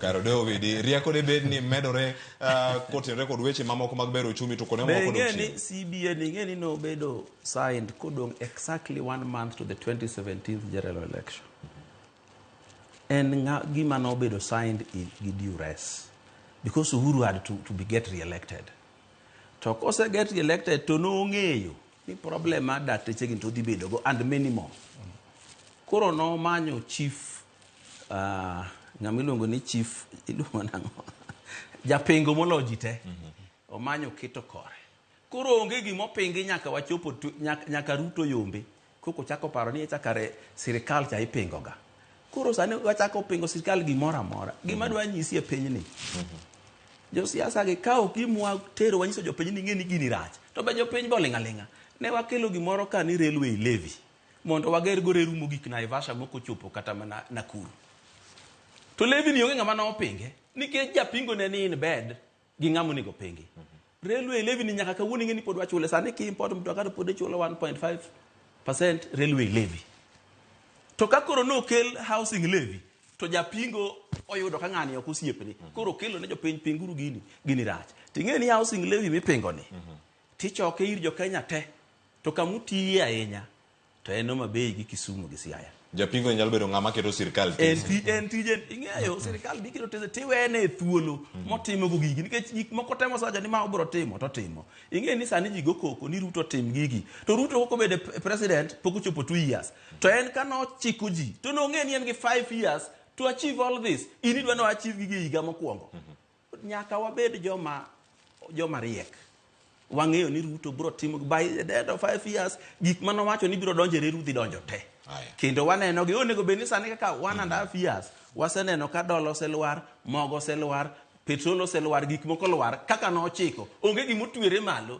Karo David, rieko de bed ni medore kotenore kod weche mamoko mag bero uchumi to kuonde Be mamoko ing'e dok ni chien. CBA ni ing'e ni nobedo signed kodong' exactly one month to the 2017 general election. En ng'a gima nobedo signed gi duress because Uhuru had to be get re-elected. To kose get re-elected to nong'eyo ni problem mar dakteche gi to dhi bedo go and many more. Koro nomanyo chief, ng'ama iluongo ni chief, iluongo nang'o, japingo moloyo ji te. Omanyo keto kore. Koro onge gimopingi nyaka wachopo nyaka Ruto yombe. Koko chako paro ni echa kare sirikal cha ipingo ga. Koro sani wachako pingo sirikal gimoro amora. Gima dwa nyisi e pinyni. Josiasa gi ka ok gimwa tero wanyiso jopiny ni ng'e ni gini rach. To be jopiny be oling' aling'a. Ne wakelo gimoro ka ni railway levy mondo wager go reru mogik Naivasha mokochopo kata mana Nakuru. To levy ni onge ng'ama nopinge nikech japingo ne ni in bed gi ng'ama onego pingi. Railway levy ni nyaka kawuono ing'e ni pod wachule. Sani ki import mtoka to pod ichulo 1.5% railway levy. To ka koro nokel housing levy to japingo oyudo ka ng'ani ok osiepni. Koro okelo ne jopiny pinguru gini, gini rach. Ting'e ni housing levy mipingo ni tichoke ir jo Kenya te to kamutiye ahinya to en Homa Bay gi Kisumu gi Siaya. Japingo nyalo bedo ng'ama keto sirikal En tese. en tije ing'eyo sirikal dhi keto tese tiwene e thuolo motimo go gigi nikech gik moko temo sawacho ni ma obiro timo to timo. Ing'eyo ni sani ji go koko ni Ruto tim gigi to Ruto kok obedo president pok ochopo 2 years to en ka nochiko ji to nong'e ni en gi 5 years to achieve all this. In idwa ni achieve gigi e higa mokwongo. Nyaka wabed joma riek. Wang'eyo ni Ruto biro timo by the end of 5 years gik manowacho ni biro donjo e reru dhi donjo te. Aya. Kendo waneno gi onego bed ni sani kaka 1.5 years waseneno ka dola oselwar, mogo oselwar, petrol oselwar, gik moko lwar kaka nochiko. Onge gimotwere malo.